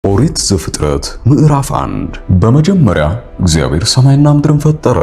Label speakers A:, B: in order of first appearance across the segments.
A: ኦሪት ዘፍጥረት ምዕራፍ 1። በመጀመሪያ እግዚአብሔር ሰማይና ምድርን ፈጠረ።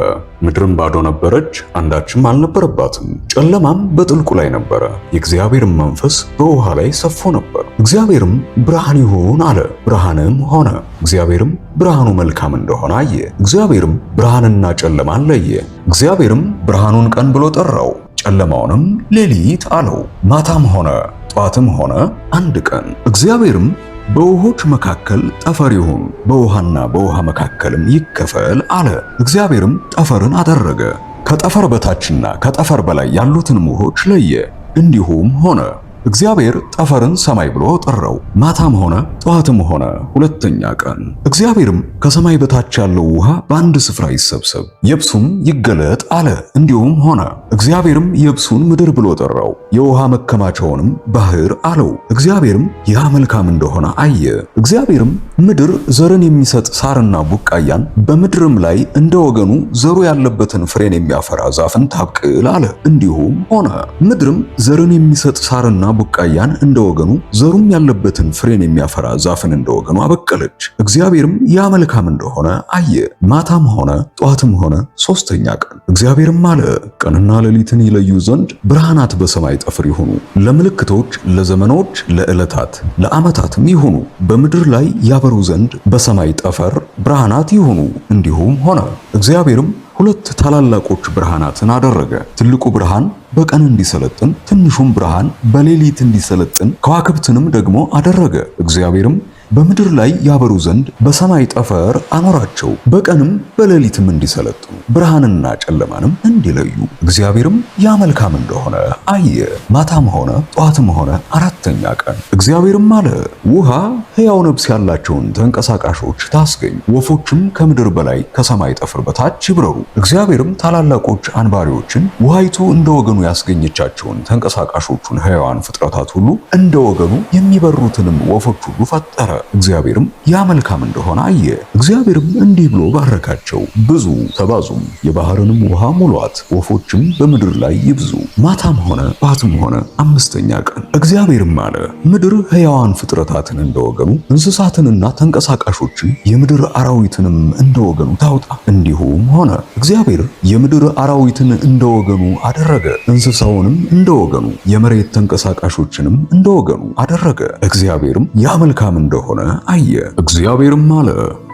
A: ምድርም ባዶ ነበረች፣ አንዳችም አልነበረባትም። ጨለማም በጥልቁ ላይ ነበረ፣ የእግዚአብሔርም መንፈስ በውሃ ላይ ሰፎ ነበር። እግዚአብሔርም ብርሃን ይሁን አለ፣ ብርሃንም ሆነ። እግዚአብሔርም ብርሃኑ መልካም እንደሆነ አየ። እግዚአብሔርም ብርሃንና ጨለማን ለየ። እግዚአብሔርም ብርሃኑን ቀን ብሎ ጠራው፣ ጨለማውንም ሌሊት አለው። ማታም ሆነ ጧትም ሆነ አንድ ቀን። እግዚአብሔርም በውሆች መካከል ጠፈር ይሁን፣ በውሃና በውሃ መካከልም ይከፈል አለ። እግዚአብሔርም ጠፈርን አደረገ። ከጠፈር በታችና ከጠፈር በላይ ያሉትንም ውሆች ለየ። እንዲሁም ሆነ። እግዚአብሔር ጠፈርን ሰማይ ብሎ ጠራው። ማታም ሆነ ጠዋትም ሆነ ሁለተኛ ቀን። እግዚአብሔርም ከሰማይ በታች ያለው ውሃ በአንድ ስፍራ ይሰብሰብ፣ የብሱም ይገለጥ አለ። እንዲሁም ሆነ። እግዚአብሔርም የብሱን ምድር ብሎ ጠራው፣ የውሃ መከማቻውንም ባህር አለው። እግዚአብሔርም ያ መልካም እንደሆነ አየ። እግዚአብሔርም ምድር ዘርን የሚሰጥ ሳርና ቡቃያን በምድርም ላይ እንደ ወገኑ ዘሩ ያለበትን ፍሬን የሚያፈራ ዛፍን ታብቅል አለ። እንዲሁም ሆነ። ምድርም ዘርን የሚሰጥ ሳርና ቡቃያን እንደ ወገኑ ዘሩም ያለበትን ፍሬን የሚያፈራ ዛፍን እንደ ወገኑ አበቀለች። እግዚአብሔርም ያ መልካም እንደሆነ አየ። ማታም ሆነ ጧትም ሆነ ሶስተኛ ቀን። እግዚአብሔርም አለ፣ ቀንና ሌሊትን ይለዩ ዘንድ ብርሃናት በሰማይ ጠፍር ይሁኑ፣ ለምልክቶች፣ ለዘመኖች፣ ለዕለታት፣ ለዓመታትም ይሁኑ፣ በምድር ላይ ያበሩ ዘንድ በሰማይ ጠፈር ብርሃናት ይሁኑ። እንዲሁም ሆነ። እግዚአብሔርም ሁለት ታላላቆች ብርሃናትን አደረገ። ትልቁ ብርሃን በቀን እንዲሰለጥን፣ ትንሹም ብርሃን በሌሊት እንዲሰለጥን፣ ከዋክብትንም ደግሞ አደረገ። እግዚአብሔርም በምድር ላይ ያበሩ ዘንድ በሰማይ ጠፈር አኖራቸው፣ በቀንም በሌሊትም እንዲሰለጥኑ ብርሃንና ጨለማንም እንዲለዩ። እግዚአብሔርም ያ መልካም እንደሆነ አየ። ማታም ሆነ ጠዋትም ሆነ አራተኛ ቀን። እግዚአብሔርም አለ፣ ውሃ ሕያው ነፍስ ያላቸውን ተንቀሳቃሾች ታስገኝ፣ ወፎችም ከምድር በላይ ከሰማይ ጠፍር በታች ይብረሩ። እግዚአብሔርም ታላላቆች አንባሪዎችን ውሃይቱ እንደ ወገኑ ያስገኘቻቸውን ተንቀሳቃሾቹን ሕያዋን ፍጥረታት ሁሉ እንደ ወገኑ የሚበሩትንም ወፎች ሁሉ ፈጠረ። እግዚአብሔርም ያ መልካም እንደሆነ አየ። እግዚአብሔርም እንዲህ ብሎ ባረካቸው፣ ብዙ ተባዙም፣ የባህርንም ውሃ ሙሏት፣ ወፎችም በምድር ላይ ይብዙ። ማታም ሆነ ጠዋትም ሆነ አምስተኛ ቀን። እግዚአብሔርም አለ፣ ምድር ሕያዋን ፍጥረታትን እንደወገኑ እንስሳትንና ተንቀሳቃሾችን የምድር አራዊትንም እንደወገኑ ታውጣ። እንዲሁም ሆነ። እግዚአብሔር የምድር አራዊትን እንደወገኑ አደረገ፣ እንስሳውንም እንደወገኑ፣ የመሬት ተንቀሳቃሾችንም እንደወገኑ አደረገ። እግዚአብሔርም ያ መልካም እንደሆነ አየ። እግዚአብሔርም አለ፣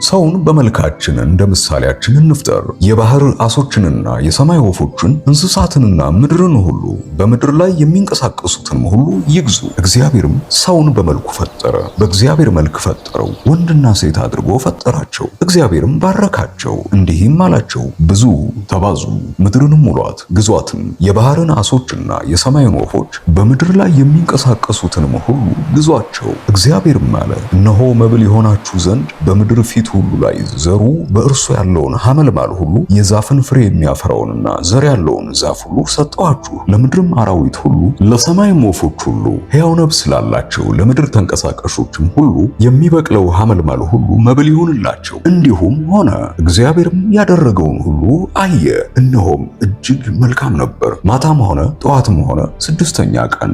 A: ሰውን በመልካችን እንደ ምሳሌያችን እንፍጠር፣ የባህር አሶችንና የሰማይ ወፎችን እንስሳትንና ምድርን ሁሉ በምድር ላይ የሚንቀሳቀሱትንም ሁሉ ይግዙ። እግዚአብሔርም ሰውን በመልኩ ፈጠረ፣ በእግዚአብሔር መልክ ፈጠረው፣ ወንድና ሴት አድርጎ ፈጠራቸው። እግዚአብሔርም ባረካቸው፣ እንዲህም አላቸው፣ ብዙ ተባዙ፣ ምድርንም ሙሏት፣ ግዟትም፣ የባህርን አሶችና የሰማይን ወፎች በምድር ላይ የሚንቀሳቀሱትንም ሁሉ ግዟቸው። እግዚአብሔርም አለ፣ እነሆ መብል የሆናችሁ ዘንድ በምድር ፊት ሁሉ ላይ ዘሩ በእርሱ ያለውን ሐመልማል ሁሉ የዛፍን ፍሬ የሚያፈራውንና ዘር ያለውን ዛፍ ሁሉ ሰጠኋችሁ። ለምድርም አራዊት ሁሉ ለሰማይም ወፎች ሁሉ ሕያው ነፍስ ላላቸው ለምድር ተንቀሳቃሾችም ሁሉ የሚበቅለው ሐመልማል ሁሉ መብል ይሁንላቸው። እንዲሁም ሆነ። እግዚአብሔርም ያደረገውን ሁሉ አየ፣ እነሆም እጅግ መልካም ነበር። ማታም ሆነ ጠዋትም ሆነ ስድስተኛ ቀን።